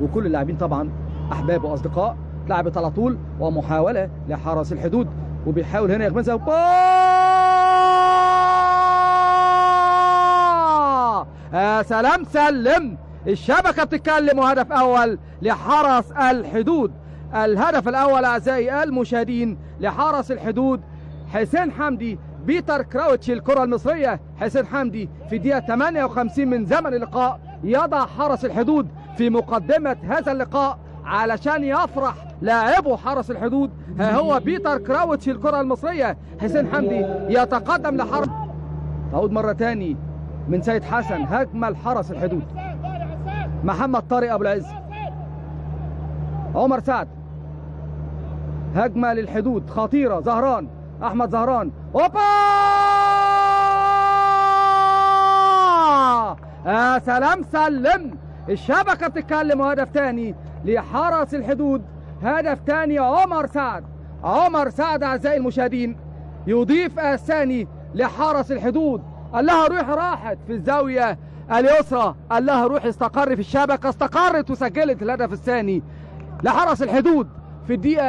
وكل اللاعبين طبعا احباب واصدقاء. لعبت على طول ومحاولة لحرس الحدود، وبيحاول هنا يغمزها. يا سلام سلم، الشبكة بتتكلم، وهدف اول لحرس الحدود. الهدف الاول اعزائي المشاهدين لحرس الحدود، حسين حمدي، بيتر كراوتش الكره المصرية. حسين حمدي في دقيقة 58 من زمن اللقاء يضع حرس الحدود في مقدمه هذا اللقاء علشان يفرح لاعبه حرس الحدود. ها هو بيتر كراوتش الكره المصرية، حسين حمدي يتقدم لحرس. تعود مرة تاني من سيد حسن، هجمة لحرس الحدود. محمد طارق ابو العز، عمر سعد، هجمة للحدود خطيرة، زهران، احمد زهران، اوبا، يا سلام سلم، الشبكة بتتكلم، وهدف تاني لحرس الحدود، هدف تاني عمر سعد. عمر سعد اعزائي المشاهدين يضيف الثاني لحرس الحدود. قال لها روح، راحت في الزاوية اليسرى، قال لها روح استقر في الشبكة، استقرت وسجلت الهدف الثاني لحرس الحدود في الدقيقة